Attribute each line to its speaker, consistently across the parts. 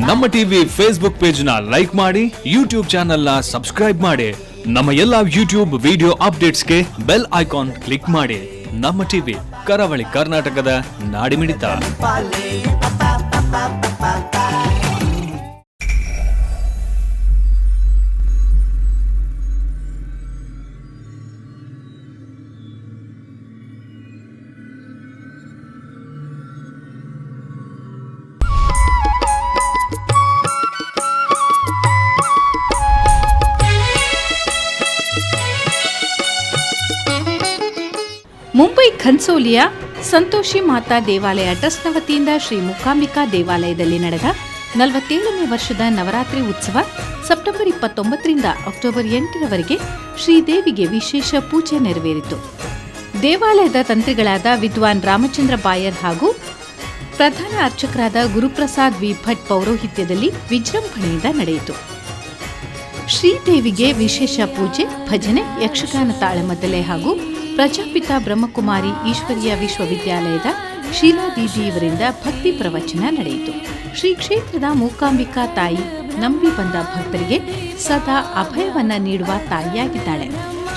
Speaker 1: ನಮ್ಮ TV Facebook page ನ like ಮಾಡಿ, ಯೂಟ್ಯೂಬ್ ಚಾನೆಲ್ ನ ಸಬ್ಸ್ಕ್ರೈಬ್ ಮಾಡಿ. ನಮ್ಮ ಎಲ್ಲಾ ಯೂಟ್ಯೂಬ್ ವಿಡಿಯೋ ಅಪ್ಡೇಟ್ಸ್ಗೆ ಬೆಲ್ ಐಕಾನ್ ಕ್ಲಿಕ್ ಮಾಡಿ. ನಮ್ಮ ಟಿವಿ, ಕರಾವಳಿ ಕರ್ನಾಟಕದ ನಾಡಿಮಿಡಿತ.
Speaker 2: ಮುಂಬೈ ಖನ್ಸೋಲಿಯ ಸಂತೋಷಿ ಮಾತಾ ದೇವಾಲಯ ಟ್ರಸ್ಟ್ನ ವತಿಯಿಂದ ಶ್ರೀ ಮೂಕಾಂಬಿಕಾ ದೇವಾಲಯದಲ್ಲಿ ನಡೆದ 47ನೇ ವರ್ಷದ ನವರಾತ್ರಿ ಉತ್ಸವ ಸೆಪ್ಟೆಂಬರ್ 29ರಿಂದ ಅಕ್ಟೋಬರ್ 8ರವರೆಗೆ ಶ್ರೀದೇವಿಗೆ ವಿಶೇಷ ಪೂಜೆ ನೆರವೇರಿತು. ದೇವಾಲಯದ ತಂತ್ರಿಗಳಾದ ವಿದ್ವಾನ್ ರಾಮಚಂದ್ರ ಬಾಯರ್ ಹಾಗೂ ಪ್ರಧಾನ ಅರ್ಚಕರಾದ ಗುರುಪ್ರಸಾದ್ ವಿ ಭಟ್ ಪೌರೋಹಿತ್ಯದಲ್ಲಿ ವಿಜೃಂಭಣೆಯಿಂದ ನಡೆಯಿತು. ಶ್ರೀದೇವಿಗೆ ವಿಶೇಷ ಪೂಜೆ, ಭಜನೆ, ಯಕ್ಷಗಾನ ತಾಳಮದ್ದಲೆ ಹಾಗೂ ಪ್ರಜಾಪಿತ ಬ್ರಹ್ಮಕುಮಾರಿ ಈಶ್ವರಿಯ ವಿಶ್ವವಿದ್ಯಾಲಯದ ಶೀಲಾ ದೀದಿಯವರಿಂದ ಭಕ್ತಿ ಪ್ರವಚನ ನಡೆಯಿತು. ಶ್ರೀ ಕ್ಷೇತ್ರದ ಮೂಕಾಂಬಿಕಾ ತಾಯಿ ನಂಬಿ ಬಂದ ಭಕ್ತರಿಗೆ ಸದಾ ಅಭಯವನ್ನ ನೀಡುವ ತಾಯಿಯಾಗಿದ್ದಾಳೆ.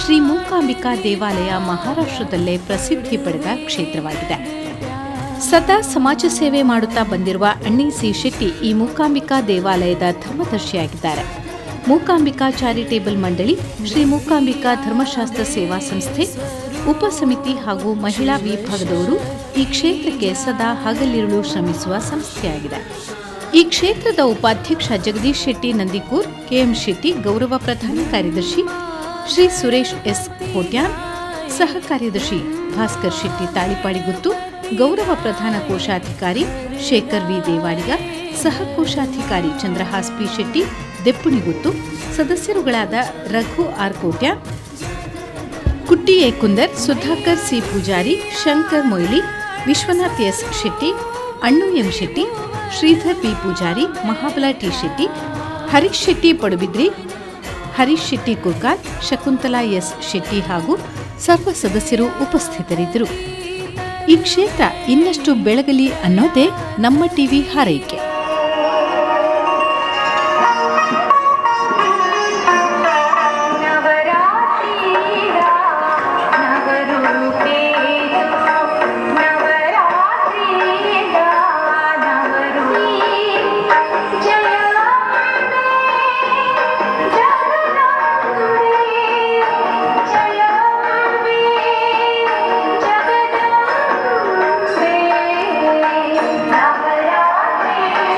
Speaker 2: ಶ್ರೀ ಮೂಕಾಂಬಿಕಾ ದೇವಾಲಯ ಮಹಾರಾಷ್ಟ್ರದಲ್ಲೇ ಪ್ರಸಿದ್ಧಿ ಪಡೆದ ಕ್ಷೇತ್ರವಾಗಿದೆ. ಸದಾ ಸಮಾಜ ಸೇವೆ ಮಾಡುತ್ತಾ ಬಂದಿರುವ ಅಣ್ಣಿ ಸಿ ಶೆಟ್ಟಿ ಈ ಮೂಕಾಂಬಿಕಾ ದೇವಾಲಯದ ಧರ್ಮದರ್ಶಿಯಾಗಿದ್ದಾರೆ. ಮೂಕಾಂಬಿಕಾ ಚಾರಿಟೇಬಲ್ ಮಂಡಳಿ, ಶ್ರೀ ಮೂಕಾಂಬಿಕಾ ಧರ್ಮಶಾಸ್ತ್ರ ಸೇವಾ ಸಂಸ್ಥೆ ಉಪಸಮಿತಿ ಹಾಗೂ ಮಹಿಳಾ ವಿಭಾಗದವರು ಈ ಕ್ಷೇತ್ರಕ್ಕೆ ಸದಾ ಹಗಲಿರುಳು ಶ್ರಮಿಸುವ ಸಂಸ್ಥೆಯಾಗಿದೆ. ಈ ಕ್ಷೇತ್ರದ ಉಪಾಧ್ಯಕ್ಷ ಜಗದೀಶ್ ಶೆಟ್ಟಿ ನಂದಿಕೂರ್, ಕೆಎಂ ಶೆಟ್ಟಿ, ಗೌರವ ಪ್ರಧಾನ ಕಾರ್ಯದರ್ಶಿ ಶ್ರೀ ಸುರೇಶ್ ಎಸ್ ಕೋಟ್ಯಾನ್, ಸಹ ಕಾರ್ಯದರ್ಶಿ ಭಾಸ್ಕರ್ ಶೆಟ್ಟಿ ತಾಳಿಪಾಡಿಗುತ್ತು, ಗೌರವ ಪ್ರಧಾನ ಕೋಶಾಧಿಕಾರಿ ಶೇಖರ್ ವಿ ದೇವಾಡಿಗ, ಸಹ ಕೋಶಾಧಿಕಾರಿ ಚಂದ್ರಹಾಸ್ ಪಿ ಶೆಟ್ಟಿ ದೆಪ್ಪುಣಿಗುತ್ತು, ಸದಸ್ಯರುಗಳಾದ Raghu R Kotian, Kutti A Kunder, Sudhakar C Poojary, Shankar Moily, Vishwanath S Shetty, Annu M Shetty, Sridhar P Poojary, Mahabala T Shetty, Harish Shetty Padubidri, Harish Shetty Kurkal, Shakuntala S Shetty ಹಾಗೂ ಸರ್ವ ಸದಸ್ಯರು ಉಪಸ್ಥಿತರಿದ್ದರು. ಈ ಕ್ಷೇತ್ರ ಇನ್ನಷ್ಟು ಬೆಳಗಲಿ ಅನ್ನೋದೇ ನಮ್ಮ ಟಿವಿ ಹಾರೈಕೆ.
Speaker 3: ನವರಾತ್ರಿಯ ನವರೂಪೇ ನವರಾತ್ರಿಯ ನವರೂಪಿ ಜಯ ಜಗದಂಬೆ ಜಯ ಅಂಬೆ ಜಗದಂಬೆ ನವರಾತ್ರಿಯ.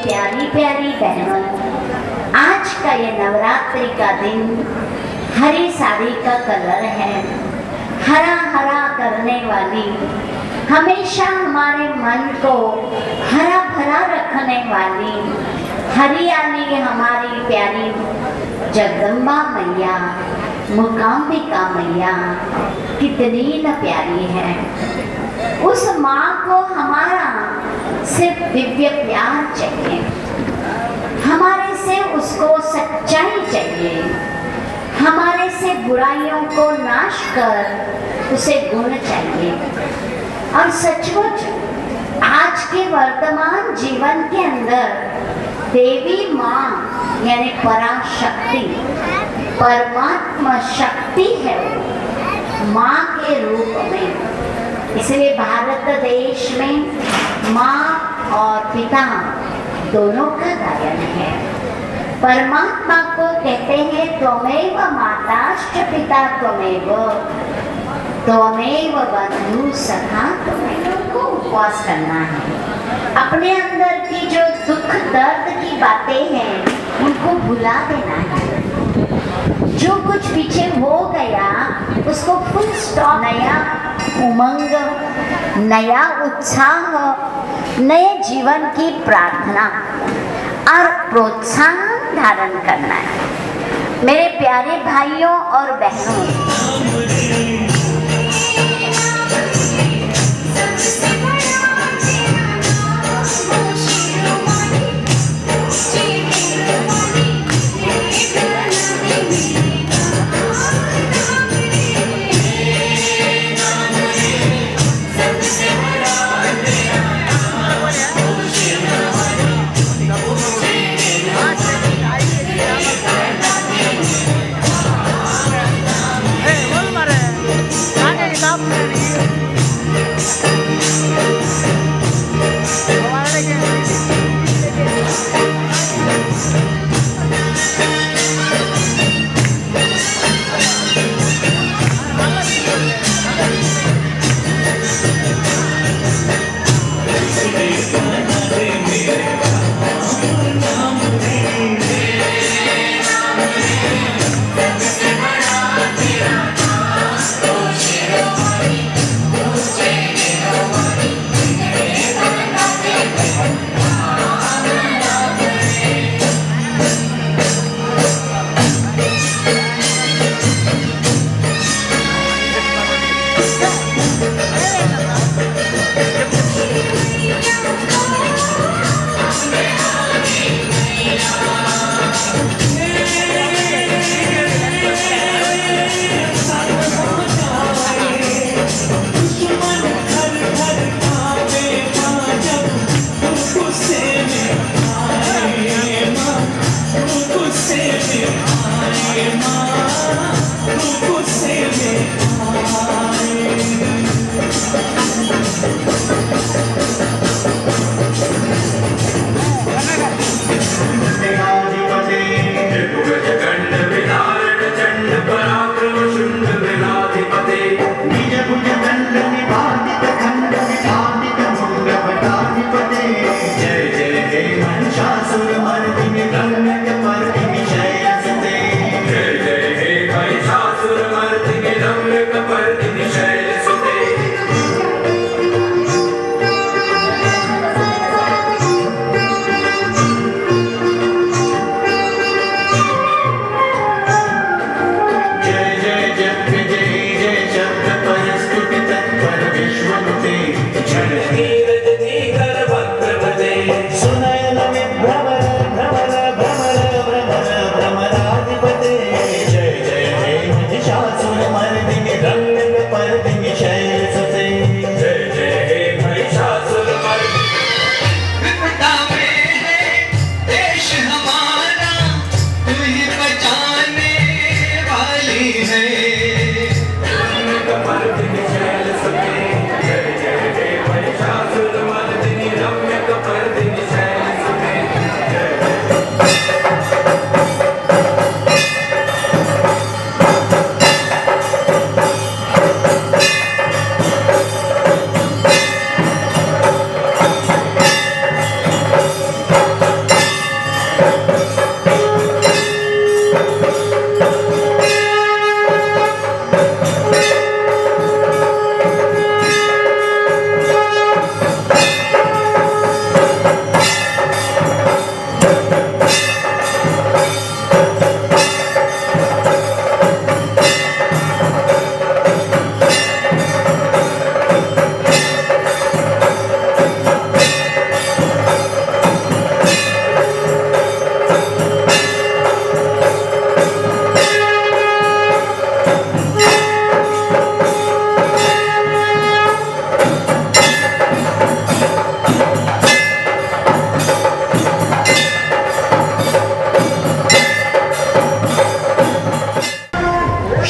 Speaker 3: प्यारी प्यारी बहनों, आज का ये नवरात्रि का दिन हरी साड़ी का कलर है, हरा हरा करने वाली, हमेशा हमारे मन को हरा भरा रखने वाली हरियाली हमारी प्यारी जगदम्बा मैया, मूकाम्बिका मैया कितनी न प्यारी है। उस माँ को हमारा सिर्फ दिव्य प्यार चाहिए, हमारे से उसको सच्चाई चाहिए, हमारे से बुराइयों को नाश कर उसे गुण चाहिए। और सचमुच आज के वर्तमान जीवन के अंदर देवी माँ यानी पराशक्ति, परमात्मा शक्ति है वो माँ के रूप में। इसलिए भारत देश में माँ और पिता दोनों का गायन है। परमात्मा को कहते हैं त्वमेव माताश्च पिता त्वमेव, त्वमेव बंधु सखा त्वमेव। को उपवास करना है, अपने अंदर की जो दुख दर्द की बातें हैं उनको भुला देना है। जो कुछ पीछे हो गया उसको फुल स्टॉप। नया उमंग, नया उत्साह, नए जीवन की प्रार्थना और प्रोत्साहन धारण करना है। मेरे प्यारे भाइयों और बहनों,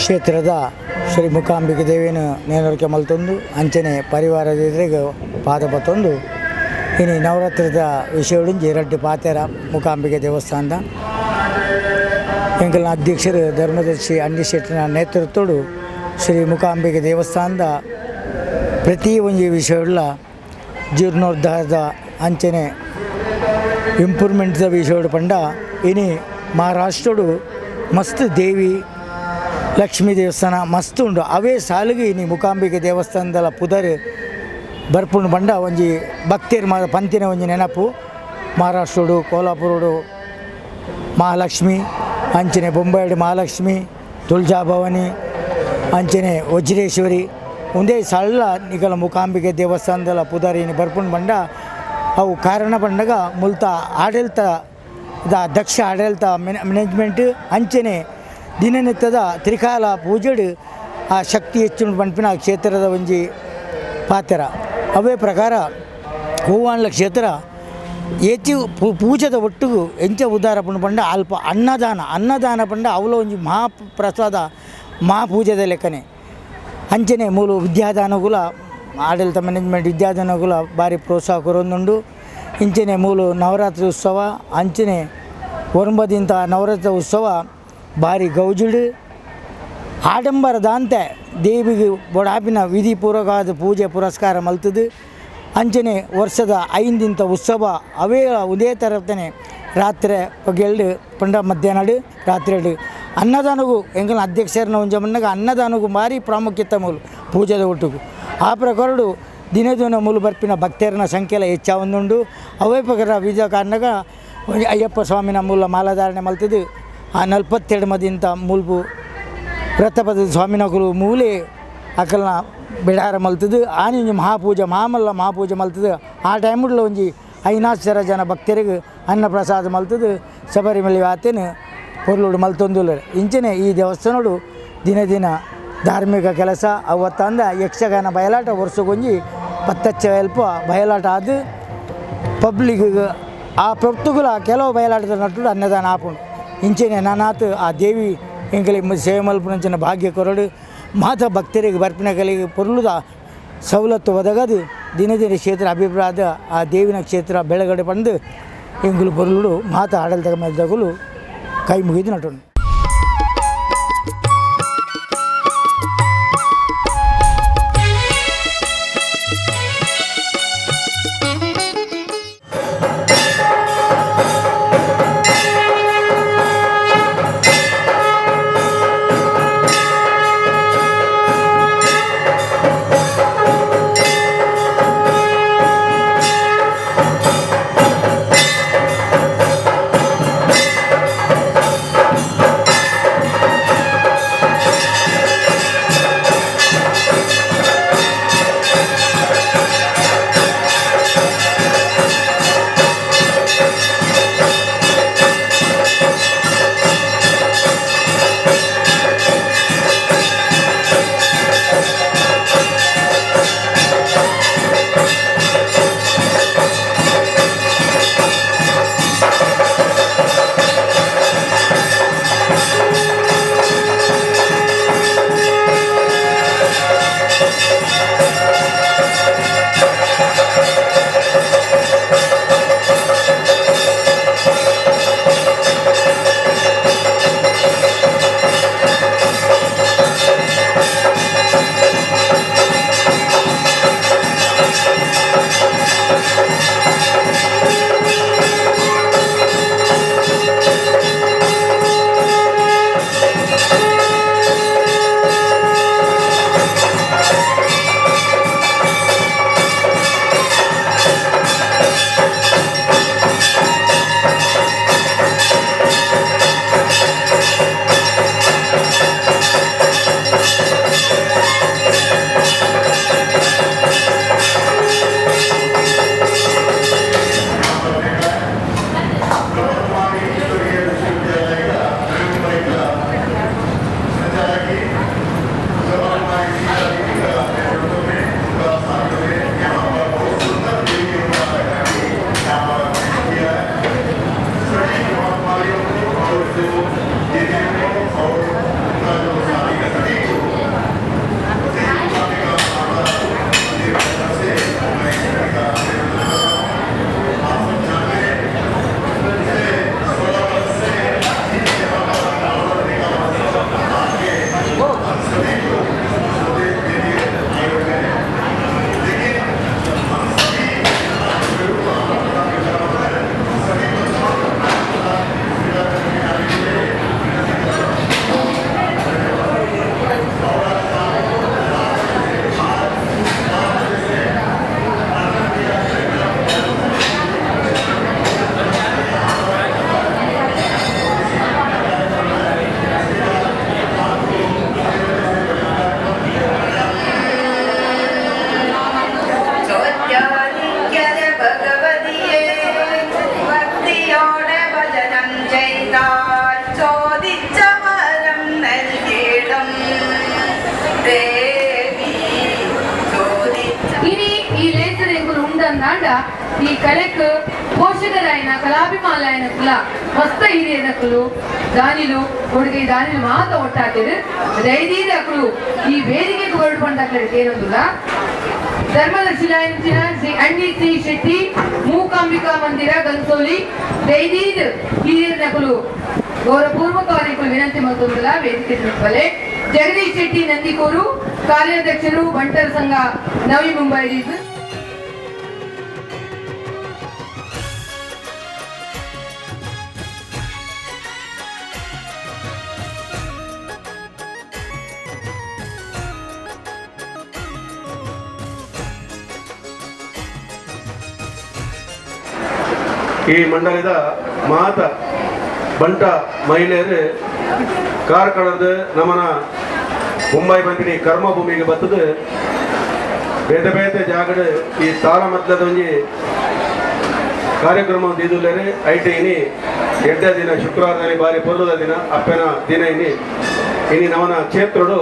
Speaker 4: ಕ್ಷೇತ್ರದ ಶ್ರೀ ಮೂಕಾಂಬಿಕೆ ದೇವಿನ ನೇನರಿಕೆ ಮಲ್ತೊಂದು ಅಂಚನೆ ಪರಿವಾರದ ಎದುರಿಗೆ ಪಾದ ಪತ್ತೊಂದು ಇನಿ ನವರಾತ್ರಿದ ವಿಷಯೊಡಿಂಜಿ ರಡ್ಡ್ ಪಾತೆರ ಮೂಕಾಂಬಿಕೆ ದೇವಸ್ಥಾನದ ಎಂಕಲ್ನ ಅಧ್ಯಕ್ಷರು ಧರ್ಮದರ್ಶಿ ಅಣ್ಣಿ ಶೆಟ್ಟಿನ ನೇತೃತ್ವಡು ಶ್ರೀ ಮೂಕಾಂಬಿಕೆ ದೇವಸ್ಥಾನದ ಪ್ರತಿ ಒಂಜಿ ವಿಷಯವುಳ್ಳ ಜೀರ್ಣೋದ್ಧಾರದ ಅಂಚನೆ ಇಂಪ್ರೂವ್ಮೆಂಟ್ದ ವಿಷಯಡು ಪಂಡ ಇನಿ ಮಹಾರಾಷ್ಟ್ರಡು ಮಸ್ತ್ ದೇವಿ ಲಕ್ಷ್ಮೀ ದೇವಸ್ಥಾನ ಮಸ್ತ್ ಉಂಡು. ಅವೇ ಸಾಲಿಗೆ ಇನಿ ಮೂಕಾಂಬಿಕೆ ದೇವಸ್ಥಾನದಲ ಪುದರ್ ಬರ್ಪುಂಡು ಪಂಡ ಒಂಜಿ ಭಕ್ತಿರ್ ಪಂತಿನ ಒಂಜಿ ನೆನಪು. ಮಹಾರಾಷ್ಟ್ರಡು ಕೋಲಾಪುರಡು ಮಹಾಲಕ್ಷ್ಮಿ ಅಂಚನೆ ಬೊಂಬಾಯಿಡು ಮಹಾಲಕ್ಷ್ಮಿ ತುಳಜಾಭವಾನಿ ಅಂಚನೆ ವಜ್ರೇಶ್ವರಿ ಒಂದೇ ಸಳ್ಳ ನಿಗಲ ಮೂಕಾಂಬಿಕೆ ದೇವಸ್ಥಾನದಲ ಪುದರ್ ಇನಿ ಬರ್ಪುಂಡು ಪಂಡ ಅವು ಕಾರಣ ಪಂಡಗ ಮುಲ್ತ ಆಡಳಿತ ದಕ್ಷ ಆಡಳಿತ ಮ್ಯಾನೇಜ್ಮೆಂಟ್ ಅಂಚನೆ ದಿನನಿತ್ಯದ ತ್ರಿಕಾಲ ಪೂಜೆಡು ಆ ಶಕ್ತಿ ಹೆಚ್ಚು ಪನ್ಪಿನ ಕ್ಷೇತ್ರದ ಒಂಜಿ ಪಾತ್ರ. ಅವೇ ಪ್ರಕಾರ ಹೂವಾಣ್ಲ ಕ್ಷೇತ್ರ ಹೆಚ್ಚು ಪೂಜೆದ ಒಟ್ಟುಗು ಎಂಚ ಉದಾರ ಪಂಡ ಪಂಡ ಅಲ್ಪ ಅನ್ನದಾನ ಅನ್ನದಾನ ಪಂಡ ಅವಲ ಒಂಜಿ ಮಹಾಪ್ರಸಾದ ಮಹಾಪೂಜೆದ ಲೆಕ್ಕನೆ. ಅಂಚನೆ ಮೂಲು ವಿದ್ಯಾದಾನಗುಲ ಆಡಳಿತ ಮ್ಯಾನೇಜ್ಮೆಂಟ್ ವಿದ್ಯಾದಾನಗುಲ ಭಾರಿ ಪ್ರೋತ್ಸಾಹ ಕೊರೊಂದುಂಡು. ಇಂಚನೆ ಮೂಲು ನವರಾತ್ರಿ ಉತ್ಸವ ಅಂಚನೆ ಒರ್ಂಬದಿಂತ ನವರಾತ್ರಿ ಉತ್ಸವ ಭಾರಿ ಗೌಜಿಡು ಆಡಂಬರದಾಂತೆ ದೇವಿಗೆ ಬೊಡಾಪಿನ ವಿಧಿಪೂರ್ವಕವಾದ ಪೂಜೆ ಪುರಸ್ಕಾರ ಮಲ್ತದು. ಅಂಚನೆ ವರ್ಷದ ಐದಿಂತ ಉತ್ಸವ ಅವೇ ಉದೇ ಥರತನೆ ರಾತ್ರಿ ಪಗೆಲ್ಡು ಪಂಡ ಮಧ್ಯಾಹ್ನ ರಾತ್ರಿ ಅನ್ನದಾನಗೂ ಎಂಕಲ್ನ ಅಧ್ಯಕ್ಷರನ್ನ ಒಂಜ ಮನ್ನಗ ಅನ್ನದಾನಗೂ ಭಾರಿ ಪ್ರಾಮುಖ್ಯತೆ ಮೂಲು ಪೂಜೆದ ಒಟ್ಟುಗು. ಆ ಪ್ರಕಾರಡು ದಿನ ದಿನ ಮೂಲು ಬರ್ಪಿನ ಭಕ್ತರನ ಸಂಖ್ಯೆಲ ಹೆಚ್ಚಾವೊಂದುಂಡು. ಅವೇ ಪ್ರಕಾರ ವಿಧ ಕಾರಣಗ ಅಯ್ಯಪ್ಪ ಸ್ವಾಮಿನ ಮೂಲ ಮಾಲಾಧಾರಣೆ ಮಲ್ತದು. ಆ 42 ಮದಿಂತ ಮೂಲ್ಪು ವ್ರತಪದ ಸ್ವಾಮಿನಕುಲು ಮೂಲೆ ಅಕಲ್ನ ಬಿಡಾರ ಮಲ್ತದು. ಆನಿ ಒಂಜಿ ಮಹಾಪೂಜೆ ಮಹಾಮಲ್ಲ ಮಹಾಪೂಜೆ ಮಲ್ತದು. ಆ ಟೈಮುಡ್ಲ ಒಂಜಿ ಐನಾಶ್ಚರ ಜನ ಭಕ್ತರಿಗೆ ಅನ್ನ ಪ್ರಸಾದ ಮಲ್ತದು. ಶಬರಿಮಲೆ ಆತೇನು ಪೊರ್ಲುಡು ಮಲ್ತೊಂದುಲ್ಲೆರ್. ಇಂಚನೆ ಈ ದೇವಸ್ಥಾನಡು ದಿನ ದಿನ ಧಾರ್ಮಿಕ ಕೆಲಸ ಅವತ್ತಂದ ಯಕ್ಷಗಾನ ಬಯಲಾಟ ವರ್ಷಕ್ಕೊಂಜಿ ಪತ್ತಚ್ಚ ಅಲ್ಪ ಬಯಲಾಟ ಆದ್ ಪಬ್ಲಿಕ್ ಆ ಪ್ರೊತ್ತುಗುಲ ಕೆಲವು ಬಯಲಾಟದ ನಟ್ಟುಡು ಅನ್ನದಾನ ಆಪುಂಡು. ಇಂಚನೆ ನಾನಾತ್ ಆ ದೇವಿ ಎಂಕಲೆ ಸೇವೆ ಮಲ್ಪುನಂಚಿನ ಭಾಗ್ಯ ಕೊರಡು ಮಾತ ಭಕ್ತರಿಗೆ ಬರ್ಪಿನ ಕಲಿಗೆ ಪೊರ್ಲುದ ಸವಲತ್ತು ಒದಗದು ದಿನ ದಿನ ಕ್ಷೇತ್ರ ಅಭಿಪ್ರಾಯ ಆ ದೇವಿನ ಕ್ಷೇತ್ರ ಬೆಳಗಡೆ ಬಂದು ಎಂಕುಲು ಪೊರ್ಲುಡು ಮಾತ ಆಡಳಿತ ಮೇಲ್ದಗುಲು ಕೈ ಮುಗಿದು ನಟುಂಡು.
Speaker 5: വചനം ചെയ്താൽ ചോദിച്ച വരം നൽകിയിടും ദേവി ചോദിച്ച
Speaker 6: ಇನಿ ಈ ಲೇಸರೆಂಕುಲು ಉಂಡಂದಾಂಡ ಈ ಕಲೆಕ್ ಪೋಷಕರಾಯನ ಕಲಾಭಿಮಾಲಾಯನ ಕುಲ ಮಸ್ತ ಹಿರಿಯನಕುಲು ದಾನಿಲು ಕೊಡುಗೆ ದಾನಿಲು ಮಾತ ಒಟ್ಟಾತಿರು ದೈದೀದಕುಲು ಈ ವೇದಿಕೆಗೆ ಹೊರಡು ಬಂದಾಕಲೆ ಏನೊಂದುಲ್ಲ. ಧರ್ಮದರ್ಶಿಲಾಯಂಚಿನ ಶ್ರೀ ಅಣ್ಣಿ ಶ್ರೀ ಶೆಟ್ಟಿ ಮೂಕಾಂಬಿಕಾ ಮಂದಿರ ಗನ್ಸೋಲಿ ದೈದೀದ್ ಹಿರಿಯನಕುಲು ಗೌರವಪೂರ್ವಕವಾಗಿ ವಿನಂತಿ ಮತ್ತೊಂದಲ್ಲ ವೇದಿಕೆ ಬಲೆ. ಜಗದೀಶ್ ಶೆಟ್ಟಿ ನಂದಿಕೋರು ಕಾರ್ಯಾಧ್ಯಕ್ಷರು ಬಂಟರ ಸಂಘ ನವಿ ಮುಂಬೈ ರೀಸನ್.
Speaker 7: ಈ ಮಂಡಳಿದ ಮಾತ ಬಂಟ ಮಹಿಳೆಯರು ಕಾರ್ಕಳದ ನಮನ ಮುಂಬೈ ಬಂದಿನಿ ಕರ್ಮಭೂಮಿಗೆ ಬರ್ತದೆ. ಬೇತೆ ಬೇತೆ ಜಾಗಡ್ ಈ ತಾಳಮದ್ದಲದ ಒಂಜಿ ಕಾರ್ಯಕ್ರಮ ದೀದುಲ್ಲೇರೆ ಐಟೆ ಇನಿ ಎಡ್ಡೆ ದಿನ ಶುಕ್ರವಾರದಲ್ಲಿ ಬಾರಿ ಪೊರ್ಲುದ ದಿನ ಅಪ್ಪನ ದಿನ ಇನಿ ಇನಿ ನಮನ ಕ್ಷೇತ್ರಡು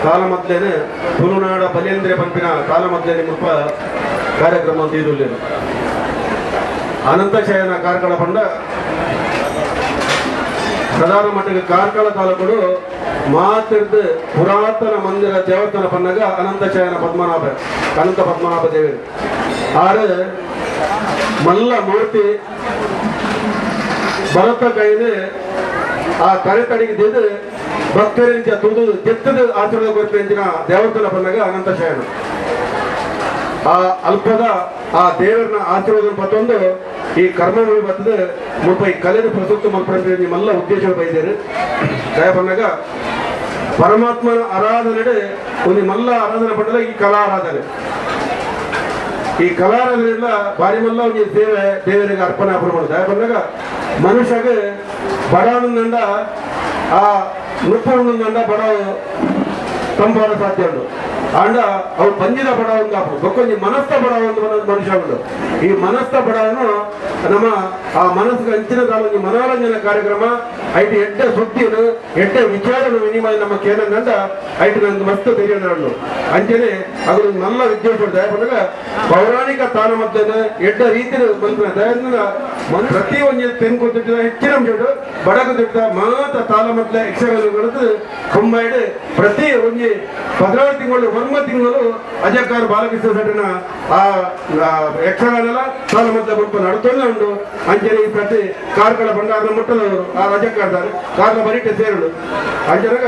Speaker 7: ತಾಳಮದ್ದಲೇನೆ ತುಳುನಾಡ ಬಲಿಯಂದ್ರೆ ಪಂಪಿನ ತಾಳಮದ್ದಲೇನೆ ಮುಲ್ಪ ಕಾರ್ಯಕ್ರಮ ದೀದುಲ್ಲೇರು. ಅನಂತಶಯನ ಕಾರ್ಕಳ ಪಂಡ ಪ್ರಧಾನ ಮಟ್ಟಕ್ಕೆ ಕಾರ್ಕಳ ತಾಲೂಕುಡು ಮಾತಿರ್ದು ಪುರಾತನ ಮಂದಿರ ದೇವಸ್ಥಾನ ಪನ್ನಗ ಅನಂತಶಯನ ಪದ್ಮನಾಭ ಅನಂತ ಪದ್ಮನಾಭ ದೇವರು ಆರು ಮಲ್ಲ ಮೂರ್ತಿ ಭರತ ಕೈಲಿ ಆ ಕರೆತಡಿಗೆ ದಿದ್ದು ಭಕ್ತರಿಂಚ ತುದು ಕೆತ್ತದ ಆಚರಣೆ ಕೊರ್ಪಿನ ದೇವಸ್ಥಾನ ಪನ್ನಗ ಅನಂತಶಯನ. ಆ ಅಲ್ಪದ ಆ ದೇವರನ್ನ ಆಶೀರ್ವಾದ ಪತ್ತೊಂದು ಈ ಕರ್ಮಭೂಮಿ ಬರ್ತದೆ ಮುಲ್ಪ ಈ ಕಲೆನ ಪ್ರಸ್ತುತ ಮಲ್ಪಡ ಮಲ್ಲ ಉದ್ದೇಶ ಬೈದೇರು. ದಯಪನ್ನಾಗ ಪರಮಾತ್ಮನ ಆರಾಧನೆ ಒಂದು ಮಲ್ಲ ಆರಾಧನೆ ಪಟ್ಟದ ಈ ಕಲಾ ಆರಾಧನೆ. ಈ ಕಲಾರಾಧನೆ ಬಾರಿ ಮಲ್ಲ ಒಂದು ಸೇವೆ ದೇವರಿಗೆ ಅರ್ಪಣೆ ಅರ್ಪಣೆ. ದಯಪನ್ನಾಗ ಮನುಷ್ಯಗೆ ಬಡವನಂದ ಆ ನುಪ್ಪು ಬಡ ತಂಪಾಡ ಸಾಧ್ಯ ಉಂಟು. ಆಂಡ ಅವು ಪಂಜಿದ ಬಡ ಒಂದು ಆಪು ಬೊಕ್ಕೊಂಜಿ ಮನಸ್ಥ ಬಡ ಒಂದು ಮನುಷ್ಯ ಉಂಟು. ಈ ಮನಸ್ಥ ಬಡವನು ನಮ್ಮ ಆ ಮನಸ್ಸಿಗೆ ಅಂಚಿನ ಒಂಜಿ ಮನೋರಂಜನೆ ಕಾರ್ಯಕ್ರಮ ಐಟ್ ಎಡ್ಡೆ ಸುದ್ದಿನು ಎಡ್ಡೆ ವಿಚಾರನು ವಿನಿಮಯ ನಮ್ಮ ಕೇನಂದ ಐಟ್ ನಂಗೆ ಮಸ್ತ್ ತೆರಿಯೋಣ ಅಂಚನೆ ಅದು ನಲ್ಲ ವಿದ್ಯೆ ದಯಪಂಡಗ ಪೌರಾಣಿಕ ತಾಳಮದ್ದನ ಎಡ್ಡೆ ರೀತಿಯ ಮಲ್ಪುನ ದಯದಿಂದ ಪ್ರತಿ ಒಂಜಿ ತೆನ್ಕು ಹೆಚ್ಚಿನ ಅಂಶಡು ಬಡಗು ತಿಟ್ಟ ಮಾತ ತಾಳಮದ್ದಲ ಯಕ್ಷಗಾನ ಕೊಂಬೈಡ್ ಪ್ರತಿ ಒಂಜಿ 16 ತಿಂಗಳು 9 ತಿಂಗಳು ಅಜಕ್ಕಾರ ಬಾಲಕೃಷ್ಣ ಸೆಟ್ಟಿನ ಆ ಯಕ್ಷಗಾನಲ ತಾಳಮದ್ದಲ ಬೊಕ್ಕ ನಡ್ತೊಂದು ಉಂಟು. ಅಂಚನೆ ಈ ಪ್ರತಿ ಕಾರ್ಕಳ ಭಂಡಾರದ ಮುಟ್ಟದವರು ಆ ರಜಕ್ಕಾರ್ದಾರೆ ಕಾರ್ಲ ಬರಿಟೆ ಸೇರಲು ಅಂಚನಗ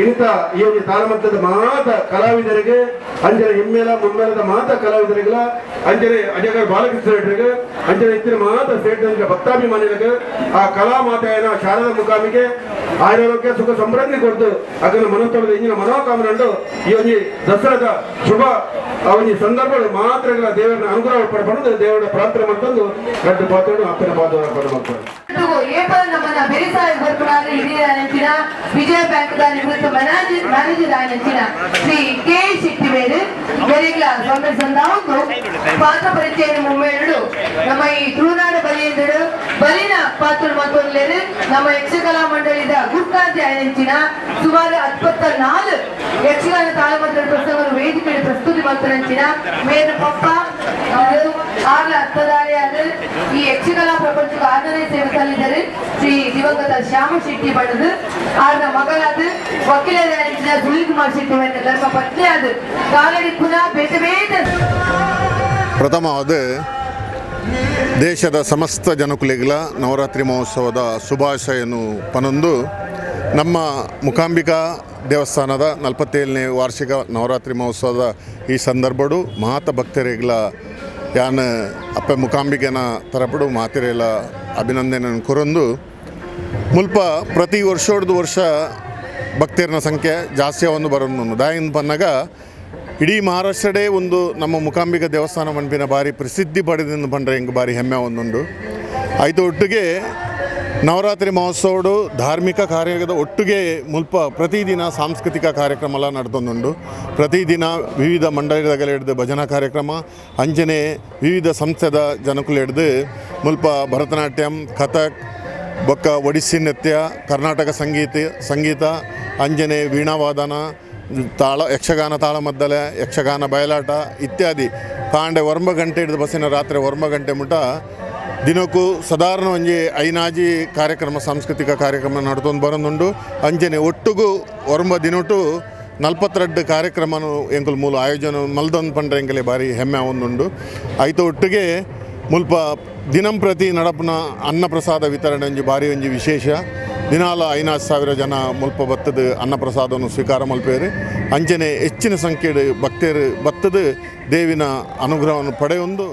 Speaker 7: ಇಂಥ ಈ ಒಂದು ತಾಳಮದ್ದದ ಮಾತ ಕಲಾವಿದರಿಗೆ ಅಂಚನೆ ಹಿಮ್ಮೇಲ ಮುಮ್ಮೇಲದ ಮಾತ ಕಲಾವಿದರಿಗೆಲ್ಲ ಅಂಚನೆ ಅಜಗಾರ್ ಬಾಲಕೃಷ್ಣ ಶೆಟ್ಟರಿಗೆ ಅಂಚನೆ ಇತ್ತಿನ ಮಾತ ಸೇಠ ಭಕ್ತಾಭಿಮಾನಿಗಳಿಗೆ ಆ ಕಲಾ ಮಾತೆಯನ ಶಾರದಾ ಮುಖಾಮಿಗೆ ಆರೋಗ್ಯ ಸುಖ ಸಮೃದ್ಧಿ ಕೊಡ್ತು ಅದನ್ನು ಮನಸ್ತೊಳದ ಇಂಜಿನ ಮನೋಕಾಮನೆ ಉಂಟು. ಈ ಒಂಜಿ ದಸರಾದ ಶುಭ ಆ ಒಂಜಿ ಸಂದರ್ಭ ಮಾತ್ರ ದೇವರನ್ನ ಅನುಗ್ರಹ ಪಡ್ಕೊಂಡು ದೇವರ ಪ್ರಾರ್ಥನೆ ಮಾಡ್ಕೊಂಡು ರಡ್ಡು ಪಾತ್ರನು ಅಪ್ಪನ ಪಾತ್ರ ಮಾಡ್ತಾರೆ.
Speaker 6: ನಮ್ಮನ್ನ ಬೆರಿಸಾಯ ಬರ್ಪುನಾರು ಹಿರಿಯರಾದಂಚಿನ ವಿಜಯ ಬ್ಯಾಂಕ್ ದ ನಿವೃತ್ತ ಮ್ಯಾನೇಜರ್ ಆಯನಂಚಿನ ಶ್ರೀ ಕೆ ಶೆಟ್ಟಿ ಮೇರು ಬೆರಿಗ್ಲ ಸ್ವಾಮಿ ಸಂದಾವೊಂದು ಪಾತ್ರ ಪರಿಚಯ ಮುಮ್ಮೇಳು ನಮ್ಮ ಈ ತುಳುನಾಡು ಬಲಿಯಂದಡು ಬಲಿನ ಪಾತ್ರ ಮತ್ತೊಂದ್ಲೇರು ನಮ್ಮ ಯಕ್ಷಕಲಾ ಮಂಡಳಿದ ಗುರ್ಕಾಂತಿ ಆಯನಂಚಿನ ಸುಮಾರು 24 ಯಕ್ಷಗಾನ ತಾಳಮದ್ದಲ ಪ್ರಸಂಗವನ್ನು ವೇದಿಕೆ ಪ್ರಸ್ತುತಿ ಮಂತ್ರಂಚಿನ ಮೇರು ಪಪ್ಪ ಆರ್ಲ ಅರ್ಥಧಾರಿಯಾದ ಈ ಯಕ್ಷಕಲಾ ಪ್ರಪಂಚಕ್ಕೆ ಆದನೆ ಸೇವೆ ಸಲ್ಲಿದ್ದಾರೆ ಶ್ರೀ ದಿವಂಗತ ಶ್ಯಾಮ ಶೆಟ್ಟಿ ಬಣ್ಣದು ಆರ್ನ ಮಗಳಾದ ವಕೀಲರಾದ ಸುನೀಲ್ ಕುಮಾರ್ ಶೆಟ್ಟಿ ಧರ್ಮ ಪತ್ನಿ ಆದ ಕಾಲಡಿ ಪುನಃ ಬೇತೆ ಬೇತೆ.
Speaker 8: ಪ್ರಥಮವಾದ ದೇಶದ ಸಮಸ್ತ ಜನಕುಲಿಗಳ ನವರಾತ್ರಿ ಮಹೋತ್ಸವದ ಶುಭಾಶಯನು ಪನೊಂದು ನಮ್ಮ ಮೂಕಾಂಬಿಕಾ ದೇವಸ್ಥಾನದ 47ನೇ ವಾರ್ಷಿಕ ನವರಾತ್ರಿ ಮಹೋತ್ಸವದ ಈ ಸಂದರ್ಭಡು ಮಾತ ಭಕ್ತರಿಗಳ ಯಾನ್ ಅಪ್ಪ ಮೂಕಾಂಬಿಕೆನ ತರಪಡು ಮಾತಿರೆಲ್ಲ ಅಭಿನಂದನೆ ಕೊರೊಂದು ಮುಲ್ಪ ಪ್ರತಿ ವರ್ಷೋಡ್ದು ವರ್ಷ ಭಕ್ತರನ ಸಂಖ್ಯೆ ಜಾಸ್ತಿ ಒಂದು ಬರೋದು ದಾಯಿನ ಪನ್ನಗ ಇಡೀ ಮಹಾರಾಷ್ಟ್ರಡೇ ಒಂದು ನಮ್ಮ ಮೂಕಾಂಬಿಕಾ ದೇವಸ್ಥಾನ ಮನ್ಪಿನ ಭಾರಿ ಪ್ರಸಿದ್ಧಿ ಪಡೆದಿಂದ ಪಂಡ್ರೆ ಹಿಂಗೆ ಭಾರಿ ಹೆಮ್ಮೆ ಒಂದುಂಡು. ಆಯ್ತು ಒಟ್ಟಿಗೆ ನವರಾತ್ರಿ ಮಹೋತ್ಸವಡು ಧಾರ್ಮಿಕ ಕಾರ್ಯದ ಒಟ್ಟಿಗೆ ಮುಲ್ಪ ಪ್ರತಿದಿನ ಸಾಂಸ್ಕೃತಿಕ ಕಾರ್ಯಕ್ರಮ ನಡೆದೊಂದುಂಡು. ಪ್ರತಿದಿನ ವಿವಿಧ ಮಂಡಳಿದ ಭಜನಾ ಕಾರ್ಯಕ್ರಮ, ಅಂಚನೆ ವಿವಿಧ ಸಂಸ್ಥೆದ ಜನಕುಲು ಹಿಡ್ದು ಮುಲ್ಪ ಭರತನಾಟ್ಯಂ, ಕಥಕ್, ಬೊಕ್ಕ ಒಡಿಸ್ಸಿ ನೃತ್ಯ, ಕರ್ನಾಟಕ ಸಂಗೀತ, ಅಂಜನೆ ವೀಣಾವಾದನ, ತಾಳ, ಯಕ್ಷಗಾನ ತಾಳಮದ್ದಲೆ, ಯಕ್ಷಗಾನ ಬಯಲಾಟ ಇತ್ಯಾದಿ. ಕಾಂಡೆ 9 ಗಂಟೆ ಹಿಡಿದು ಬಸ್ಸಿನ ರಾತ್ರಿ 9 ಗಂಟೆ ಮುಟ ದಿನಕ್ಕೂ ಸಾಧಾರಣ ಒಂಜಿ ಐನಾಜಿ ಕಾರ್ಯಕ್ರಮ ಸಾಂಸ್ಕೃತಿಕ ಕಾರ್ಯಕ್ರಮ ನಡ್ತೊಂದು ಬರೋದುಂಡು. ಅಂಜನೆ ಒಟ್ಟುಗು 9 ದಿನಟು 42 ಕಾರ್ಯಕ್ರಮನು ಎಂಕುಲು ಮೂಲ ಆಯೋಜನೆ ಮಲ್ದೊಂದು ಪಂಡ್ರೆ ಎಂಕಲೆ ಭಾರಿ ಹೆಮ್ಮೆ ಒಂದುಂಡು. ಐತ ಒಟ್ಟಿಗೆ ಮುಲ್ಪ ದಿನಂಪ್ರತಿ ನಡಪುನ ಅನ್ನಪ್ರಸಾದ ವಿತರಣೆ ಒಂಜಿ ಭಾರಿ ಒಂಜಿ ವಿಶೇಷ. ದಿನಾಲ 5,000 ಜನ ಮುಲ್ಪ ಬತ್ತದ ಅನ್ನಪ್ರಸಾದವನ್ನು ಸ್ವೀಕಾರ ಮಲ್ಪೇರು. ಅಂಚನೆ ಹೆಚ್ಚಿನ ಸಂಖ್ಯೆಡು ಭಕ್ತರು ಬತ್ತದ ದೇವಿನ ಅನುಗ್ರಹವನ್ನು ಪಡೆಯೊಂದು.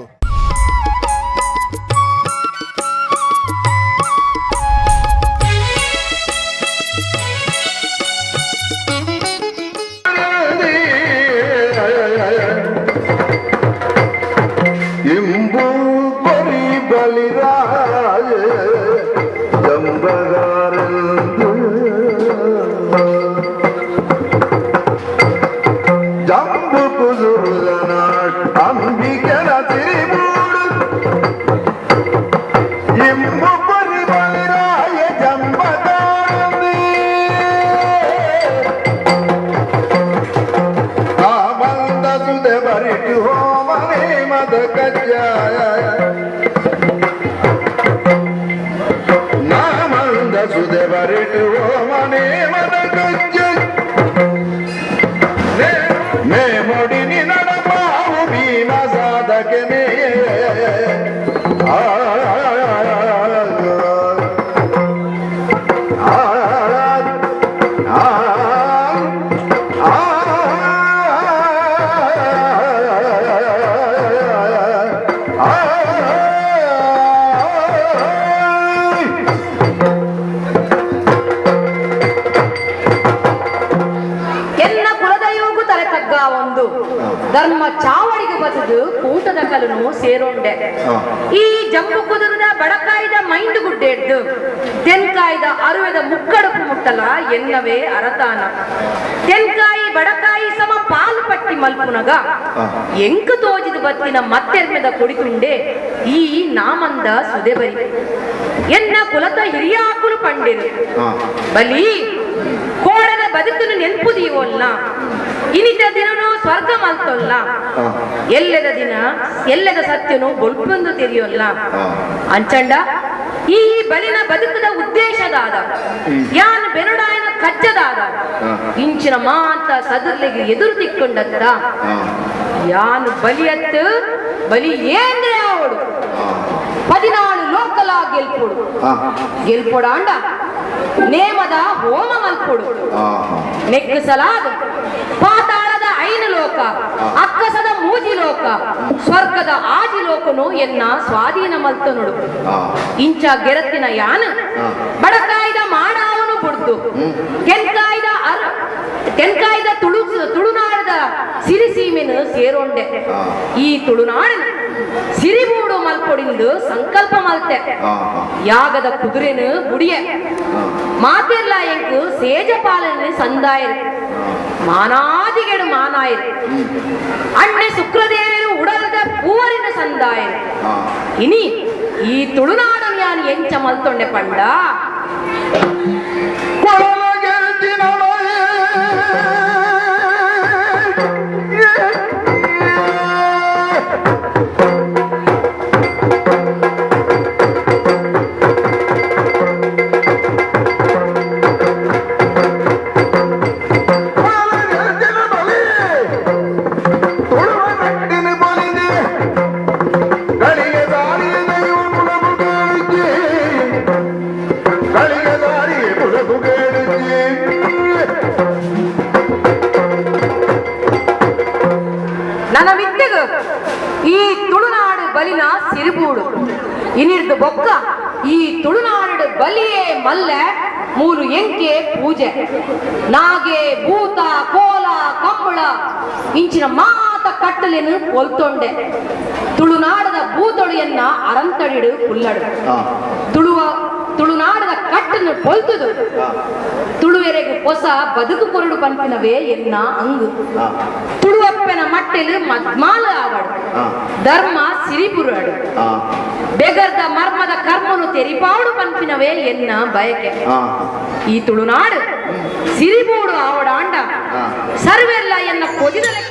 Speaker 9: ಧರ್ಮ ಚಾವಡಿಗೆ ಬಸದು ಕೂಟದ ಕಲನು ಸೇರೋಂಡೆ. ಈ ಜಂಬು ಕುದುರದ ಬಡಕಾಯ್ದ ಮೈಂಡು ಗುಡ್ಡೆ ತೆನ್ಕಾಯ್ದ ಅರುವೆದ ಮುಕ್ಕಡಪು ಮುಟ್ಟಲ ಎನ್ನವೇ ಅರತಾನ. ತೆನ್ಕಾಯಿ ಬಡಕಾಯಿ ಸಮ ಪಾಲು ಪಟ್ಟಿ ಮಲ್ಪುನಗ ಎಂಕು ತೋಜಿದ ಬತ್ತಿನ ಮತ್ತೆರ್ಮೆದ ಕೊಡಿತುಂಡೆ ಈ ನಾಮಂದ ಸುದೆಬರಿ ಎನ್ನ ಕುಲತ ಹಿರಿಯಾಕುಲು ಪಂಡೆರು. ಬಲಿ ಕೋಡದ ಬದುಕನ್ನು ನೆನ್ಪುದೀವಲ್ಲ, ಇನಿತ ದಿನನು ಸ್ವರ್ಗ ಮಲ್ತೊಲ್ಲ, ಎಲ್ಲದ ದಿನ ಎಲ್ಲದ ಸತ್ಯನು ಬೊಲ್ಪೊಂದು ತೆರೆಯೋಲ್ಲ. ಅಂಚಂಡ ಈ ಬಲಿನ ಬದುಕದ ಉದ್ದೇಶದಾದ ಯಾನ್ ಬೆನಡಾಯನ ಕಚ್ಚದಾದ ಇಂಚಿನ ಮಾಂತ ಸದರ್ಲಿಗೆ ಎದುರು ತಿಕ್ಕೊಂಡತ್ತ ಯಾನು ಬಲಿಯತ್ತು ಬಲಿ ಏಂದ್ರೆ ಅವಳು 14 ಲೋಕಲ ಗೆಲ್ಪೊಡು ಗೆಲ್ಪೊಡಾಂಡ ನೇಮದ ಹೋಮ ಮಲ್ಪೊಡು ನೆಗ್ಸಲಾದ ಪಾತಾಳದ 5 ಲೋಕ, ಅಕ್ಕಸದ 3 ಲೋಕ, ಸ್ವರ್ಗದ 6 ಲೋಕನು ಎನ್ನ ಸ್ವಾಧೀನ ಮಲ್ತನುಡು. ಇಂಚ ಗೆರತ್ತಿನ ಯಾನ ಬಡಕಾಯ್ದ ಮಾಡಾವನು ಬುಡ್ದು ತೆನ್ಕಾಯ್ದ ತುಳುನಾಡದ ಸಿರಿಸೀಮೆನು ಸೇರೋಂಡೆ. ಈ ತುಳುನಾಡನು ಸಿರಿಬೂಡು ಮಲ್ಪೊಡಿಂದು ಸಂಕಲ್ಪ ಮಲ್ತೆ. ಯಾಗದ ಕುದುರೆನು ಗುಡಿಯ ಮಾತಿರ್ಲ ಎಂಕು ಸೇಜಪಾಲನೆ ಸಂದಾಯರು ಮಾನಾದಿಗೆಡು ಮಾನಾಯರು ಅಣ್ಣೆ ಶುಕ್ರದೇವರು ಉಡಲದ ಪೂವರಿನ ಸಂದಾಯರು. ಇನಿ ಈ ತುಳುನಾಡನು ಯಾನು ಎಂಚ ಮಲ್ತೊಂಡೆ ಪಂಡ ಈ ತುಳುನಾಡು ಬಲಿನ ಸಿರಿಬೂಡು ಇನಿರ್ದು ಬೊಕ್ಕ ಈ ತುಳುನಾಡು ಬಲಿಯೇ ಮಲ್ಲೆ ಮೂರು ಎಂಕೆ ಪೂಜೆ ನಾಗೆ ಭೂತ ಕೋಲ ಕಂಬಳ ಇಂಚಿನ ಮಾತ ಕಟ್ಟಲೇನು ಕೊಲ್ತೊಂಡೆ. ತುಳುನಾಡದ ಭೂತೊಳಿಯನ್ನ ಅರಂತಡಿಡು ಕುಲ್ಲಡು. ತುಳುನಾಡದ ತುಳುತನು ಪೊಲ್ತುದು ತುಳುವೆರೆಗ್ ಹೊಸ ಬದುಕು ಕೊರಡು ಪನ್ಪಿನವೇ ಎನ್ನ ಅಂಗು ತುಳುವಪ್ಪನ ಮಟ್ಟೆಲು ಮದ್ಮಾಲ ಆವಡು ಧರ್ಮ ಸಿರಿಪುರಾಡು ಬೆಗರ್ದ ಮರ್ಮದ ಕರ್ಮನು ತೆರಿಪಾಡು ಪನ್ಪಿನವೇ ಎನ್ನ ಬಯಕೆ ಈ ತುಳುನಾಡು ಸಿರಿಬೋಡು ಆವಡಾಂಡ ಸರ್ವೆಲ್ಲ ಎನ್ನ ಕೊದಿದಲೆ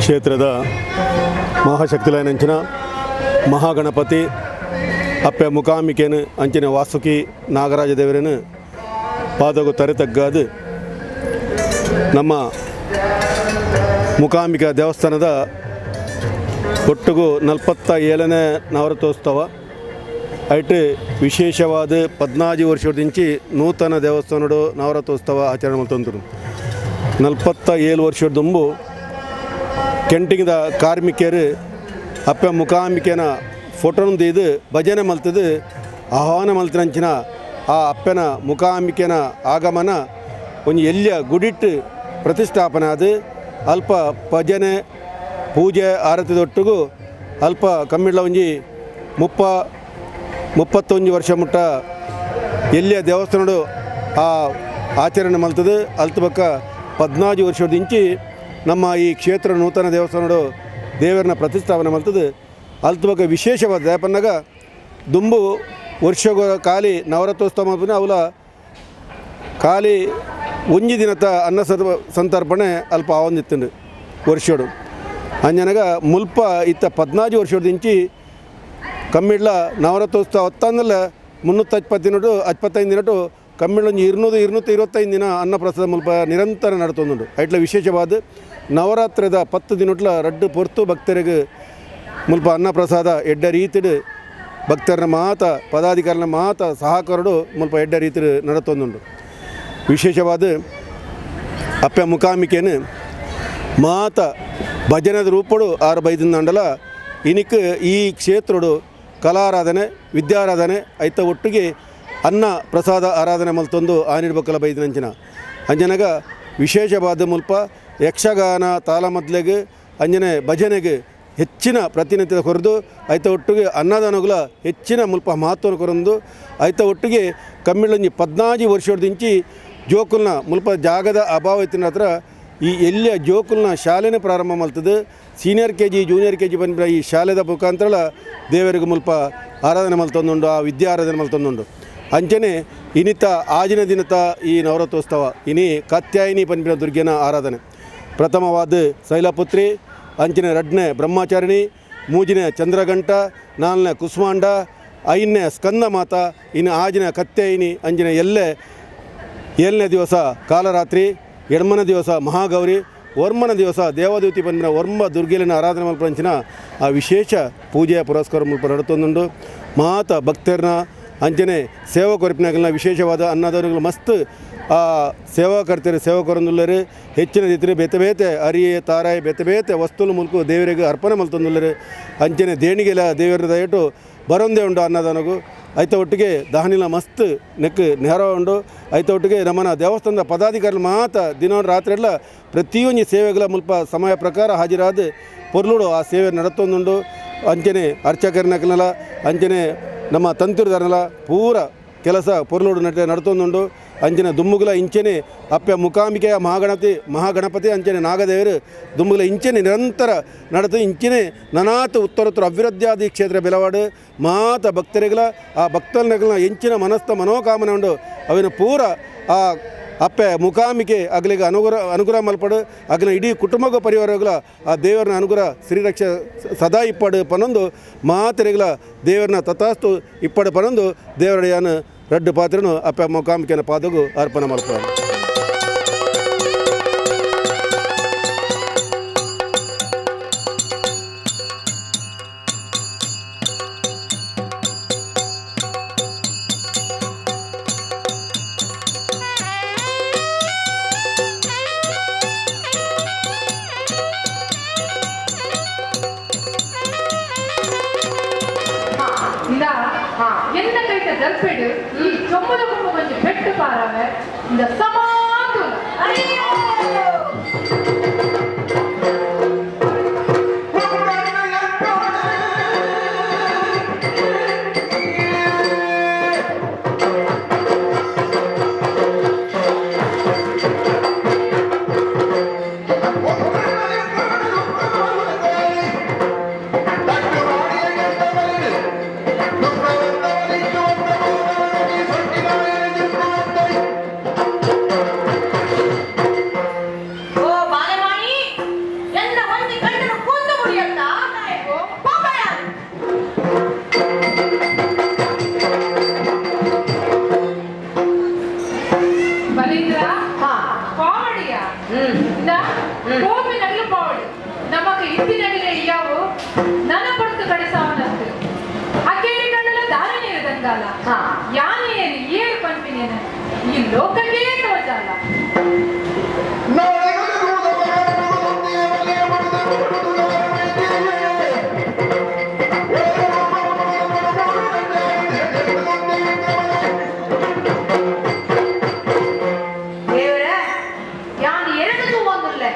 Speaker 7: ಕ್ಷೇತ್ರದ ಮಹಾಶಕ್ತಿಲಯನಂಚಿನ ಮಹಾಗಣಪತಿ ಅಪ್ಪೆ ಮುಖಾಂಬಿಕೆನು ಅಂಚಿನ ವಾಸುಕಿ ನಾಗರಾಜ ದೇವರನ್ನು ಪಾದಗು ತರೆ ತಗ್ಗಾದು ನಮ್ಮ ಮುಖಾಂಬಿಕಾ ದೇವಸ್ಥಾನದ ಒಟ್ಟಿಗೂ 47ನೇ ನವರತೋತ್ಸವ ಐಟ್ ವಿಶೇಷವಾದ 14 ವರ್ಷದಿಂಚಿ ನೂತನ ದೇವಸ್ಥಾನಡು ನವರತೋತ್ಸವ ಆಚರಣೆ ಮಲ್ತೊಂದರು. 47 ವರ್ಷದ ದುಂಬು ಕೆಂಟಿಂಗದ ಕಾರ್ಮಿಕರು ಅಪ್ಪೆ ಮುಖಾಂಬಿಕೆನ ಫೋಟೋನ ಇದು ಭಜನೆ ಮಲ್ತದು ಆಹ್ವಾನ ಮಲ್ತಿನಂಚಿನ ಆ ಅಪ್ಪನ ಮುಖಾಂಬಿಕೆನ ಆಗಮನ ಒಂಜಿ ಎಲ್ಯ ಗುಡಿಟ್ಟು ಪ್ರತಿಷ್ಠಾಪನೆ ಅದು ಅಲ್ಪ ಭಜನೆ ಪೂಜೆ ಆರತಿದೊಟ್ಟಿಗೂ ಅಲ್ಪ ಕಮ್ಮಿಡ್ಲ ಒಂಜಿ 31 ವರ್ಷ ಮುಟ್ಟ ಎಲ್ಲಿಯ ದೇವಸ್ಥಾನಡು ಆ ಆಚರಣೆ ಮಲ್ತದು. ಅಲ್ತ ಬೊಕ್ಕ 14 ವರ್ಷದಿಂಚಿ ನಮ್ಮ ಈ ಕ್ಷೇತ್ರ ನೂತನ ದೇವಸ್ಥಾನಡು ದೇವರನ್ನ ಪ್ರತಿಷ್ಠಾಪನೆ ಮಲ್ತದು. ಅಲ್ತ ಬೊಕ್ಕ ವಿಶೇಷವಾದ ದಾಯಪನ್ನಗ ದುಂಬು ವರ್ಷ ಖಾಲಿ ನವರತ್ರೋತ್ಸವ ಮಲ್ಪುನ ಅವಲ ಖಾಲಿ ಒಂಜಿ ದಿನತ ಅನ್ನ ಸಂತರ್ಪಣೆ ಅಲ್ಪ ಆವೊಂದಿತ್ತುಂಡು ವರ್ಷಡು. ಅಂಜನಗ ಮುಲ್ಪ ಇತ್ತ 14 ವರ್ಷದಿಂಚಿ ಕಮ್ಮಿಡ್ಲ ನವರತ್ರೋತ್ಸವ ಹೊತ್ತಂದಲ್ಲ 325 ದಿನಟು 65 ದಿನಟು ಕಮ್ಮಿಡ್ಲ ಒಂಜಿ 200 225 ದಿನ ಅನ್ನಪ್ರಸಾದ ಮುಲ್ಪ ನಿರಂತರ ನಡತೊಂದುಂಡು. ಐಟ್ಲ ವಿಶೇಷವಾದ ನವರಾತ್ರಿದ 10 ದಿನಟ್ಲ ರಡ್ಡು ಪೊರ್ತು ಭಕ್ತರಿಗೆ ಮುಲ್ಪ ಅನ್ನಪ್ರಸಾದ ಎಡ್ಡ ರೀತಿಡು ಭಕ್ತರನ ಮಾತ ಪದಾಧಿಕಾರಿನ ಮಾತ ಸಹಕರಡು ಮುಲ್ಪ ಎಡ್ಡ ರೀತಿಡು ನಡತೊಂದುಂಡು. ವಿಶೇಷವಾದ ಅಪ್ಪೆ ಮುಖಾಮಿಕೆನು ಮಾತ ಭಜನದ ರೂಪಡು ಆರು ಬೈದಿಂದಂಡಲ ಇನಿಕ್ ಈ ಕ್ಷೇತ್ರಡು ಕಲಾರಾಧನೆ ವಿದ್ಯಾರಾಧನೆ ಐತ ಒಟ್ಟಿಗೆ ಅನ್ನ ಪ್ರಸಾದ ಆರಾಧನೆ ಮಲ್ತೊಂದು ಆನಿಡ್ಬಕ್ಕಲ ಬೈದಿನಂಚಿನ ಅಂಜನಗ ವಿಶೇಷವಾದ ಮುಲ್ಪ ಯಕ್ಷಗಾನ ತಾಳಮದ್ಲೆಗೆ ಅಂಜನೆ ಭಜನೆಗೆ ಹೆಚ್ಚಿನ ಪ್ರಾತಿನಿಧ್ಯತೆ ಕೊರದು ಐತ ಒಟ್ಟಿಗೆ ಅನ್ನದಾನಗುಲ ಹೆಚ್ಚಿನ ಮುಲ್ಪ ಮಹತ್ವನ ಕೊರೊಂದು ಐತ ಒಟ್ಟಿಗೆ ಕಮ್ಮಿಳಂಜಿ 14 ವರ್ಷದಿಂಚಿ ಜೋಕುಲ್ನ ಮುಲ್ಪ ಜಾಗದ ಅಭಾವ ಇತ್ತಿನ ಹತ್ರ ಈ ಎಲ್ಲಿಯ ಜೋಕುಲ್ನ ಶಾಲೆನೇ ಪ್ರಾರಂಭ ಮಲ್ತದೆ. Senior K G junior K G ಬಂದ ಈ ಶಾಲೆದ ಮುಖಾಂತರ ದೇವರಿಗೆ ಮುಲ್ಪ ಆರಾಧನೆ ಮಲ್ತೊಂದುಂಡು, ಆ ವಿದ್ಯಾ ಆರಾಧನೆ ಮಲ್ತೊಂದುಂಡು. ಅಂಚನೆ ಇನಿತ ಆಜಿನ ದಿನತ ಈ ನವರತ್ರೋತ್ಸವ ಇನಿ ಕಾತ್ಯಾಯಿನಿ ಪನ್ಪಿನ ದುರ್ಗೆನ ಆರಾಧನೆ ಪ್ರಥಮವಾದ ಶೈಲಪುತ್ರಿ, ಅಂಚನೆ ರಡ್ನೇ ಬ್ರಹ್ಮಚಾರಿಣಿ, ಮೂಜಿನ ಚಂದ್ರಗಂಟ, ನಾಲ್ನೇ ಕುಸ್ಮಾಂಡ, ಐದನೇ ಸ್ಕಂದ ಮಾತಾ, ಇನ್ನು ಆಜಿನ ಕತ್ಯಾಯಿನಿ, ಅಂಜಿನ ಎಲ್ಲೆ 7ನೇ ದಿವಸ ಕಾಲರಾತ್ರಿ, ಎಡ್ಮನ ದಿವಸ ಮಹಾಗೌರಿ, ವರ್ಮನ ದಿವಸ ದೇವದೂತಿ ಪನ್ಪಿನ ವರ್ಮ ದುರ್ಗೆಲಿನ ಆರಾಧನೆ ಮಲ್ಪಂಚಿನ ಆ ವಿಶೇಷ ಪೂಜೆಯ ಪುರಸ್ಕಾರ ಮುಲ್ಪ ನಡತೊಂದುಂಡು. ಮಾತ ಭಕ್ತರನ್ನ ಅಂಚನೆ ಸೇವಾ ಕೊರಪಿನಾಗಲಿನ ವಿಶೇಷವಾದ ಅನ್ನದಾನಗಳು ಮಸ್ತ್ ಆ ಸೇವಾಕರ್ತರು ಸೇವಕರೊಂದುಲ್ಲರು ಹೆಚ್ಚಿನ ರೀತಿಯಲ್ಲಿ ಬೇತೆ ಬೇತೆ ಅರಿಯೆ ತಾರಾಯಿ ಬೇತೆ ಬೇತೆ ವಸ್ತುಲು ಮುಲ್ಕು ದೇವರಿಗೆ ಅರ್ಪಣೆ ಮಲ್ತೊಂದುಲ್ಲರು. ಅಂಚನೆ ದೇಣಿಗೆಲ ದೇವರ ದಯಟು ಬರೊಂದೇ ಉಂಡು ಅನ್ನದಾನಗು. ಐತ ಒಟ್ಟಿಗೆ ದಹನಿಲ ಮಸ್ತ್ ನೆಕ್ ನೆರವ ಉಂಡು. ಐತ ಒಟ್ಟಿಗೆ ನಮ್ಮನ ದೇವಸ್ಥಾನದ ಪದಾಧಿಕಾರಿಗಳು ಮಾತ ದಿನ ರಾತ್ರಿ ಎಲ್ಲ ಪ್ರತಿಯೊಂದು ಸೇವೆಗಳ ಮುಲ್ಪ ಸಮಯ ಪ್ರಕಾರ ಹಾಜರಾದ ಪೊರ್ಲುಡು ಆ ಸೇವೆ ನಡತೊಂದುಂಡು. ಅಂಚನೆ ಅರ್ಚಕರನಕನೆಲ್ಲ ಅಂಚನೆ ನಮ್ಮ ತಂತಿರುದಾರನೆಲ್ಲ ಪೂರ ಕೆಲಸ ಪೊರ್ಲುಡು ನಡತೊಂದುಂಡು. ಅಂಚನೆ ದುಮ್ಮುಗುಲ ಇಂಚನೆ ಅಪ್ಪೆ ಮುಖಾಂಬಿಕೆಯ ಮಹಾಗಣಪತಿ ಅಂಚನೆ ನಾಗದೇವರು ದುಮ್ಮುಗುಲ ಇಂಚನೆ ನಿರಂತರ ನಡೆದು ಇಂಚನೆ ನನಾತ ಉತ್ತರೋತ್ತರ ಅಭಿವೃದ್ಧಿಯಾದ ಕ್ಷೇತ್ರ ಬೆಲವಾಡು ಮಾತ ಭಕ್ತರಿಗಳ ಆ ಭಕ್ತರನಗಳ ಎಂಚಿನ ಮನಸ್ಥ ಮನೋಕಾಮನೆ ಉಂಡು ಅವಿನ ಪೂರ ಆ ಅಪ್ಪೆ ಮುಖಾಂಬಿಕೆ ಅಗಲಿಗೆ ಅನುಗ್ರಹ ಮಲ್ಪಡು ಅಗಲ ಇಡೀ ಕುಟುಂಬ ಪರಿವಾರಗಳ ಆ ದೇವರನ ಅನುಗ್ರಹ ಶ್ರೀರಕ್ಷೆ ಸದಾ ಇಪ್ಪಡು ಪನೊಂದು ಮಾತೆರೆಗಳ ದೇವರನ ತಥಾಸ್ತು ಇಪ್ಪಡು ಪನೊಂದು ದೇವರಡಿಯಾನ ರಡ್ಡು ಪಾತ್ರನು ಅಪ್ಪೆ ಮುಖಾಂಬಿಕೆನ ಪಾದಗು ಅರ್ಪಣೆ ಮಲ್ಪಡು.
Speaker 6: ದರ್ಪೆಡು ಈ ಚೊಂಬುದ ಕುಂಬು ಒಂಜಿ ಪೆಟ್ಟು ಪಾರವೆ ಇಂದ ಸಮಾತು. ಅಯ್ಯೋ!
Speaker 9: ಓ ಬಾಲವಾಣಿ, ಎಲ್ಲ ಒಂಜಿ ಗಂಡನ ಕೊಂದು ಮುಡಿಯತ್ತ ಪಾಪಯ.
Speaker 6: ಬಲೀಂದ್ರ, ಪಾವಡಿಯ ಕೋಪಿ ನಗಲು ಪಾವಡಿ ನಮಕ್ ಇತ್ತಿನಗಲೇ ಇಯ್ಯಾವು ನನ ಪಡ್ತು ಕಡೆಸಾವನತ್ತು ಅಕೇರಿ ಕಣ್ಣಲ ದಾರಿ ನೀರು ಯಾನೆ ಏರು ಪನ್ಪಿನೇನ ಈ ಲೋಕಕ್ಕೆ ತೋಜಾಲ.
Speaker 9: ದೇವರೇ, ಯಾನ್ ಎರಡು ತೂವೊಂದುಲ್ಲೆ.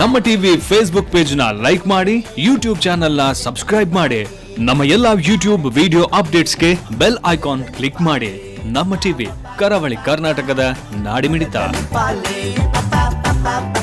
Speaker 1: ನಮ್ಮ ಟಿವಿ ಫೇಸ್ಬುಕ್ ಪೇಜ್ ನ ಲೈಕ್ ಮಾಡಿ, ಯೂಟ್ಯೂಬ್ ಚಾನೆಲ್ ನ ಸಬ್ಸ್ಕ್ರೈಬ್ ಮಾಡಿ, ನಮ್ಮ ಎಲ್ಲಾ ಯೂಟ್ಯೂಬ್ ವಿಡಿಯೋ ಅಪ್ಡೇಟ್ಸ್ಗೆ ಬೆಲ್ ಐಕಾನ್ ಕ್ಲಿಕ್ ಮಾಡಿ. ನಮ್ಮ ಟಿವಿ, ಕರಾವಳಿ ಕರ್ನಾಟಕದ ನಾಡಿಮಿಡಿತ.
Speaker 5: Pa pa pa.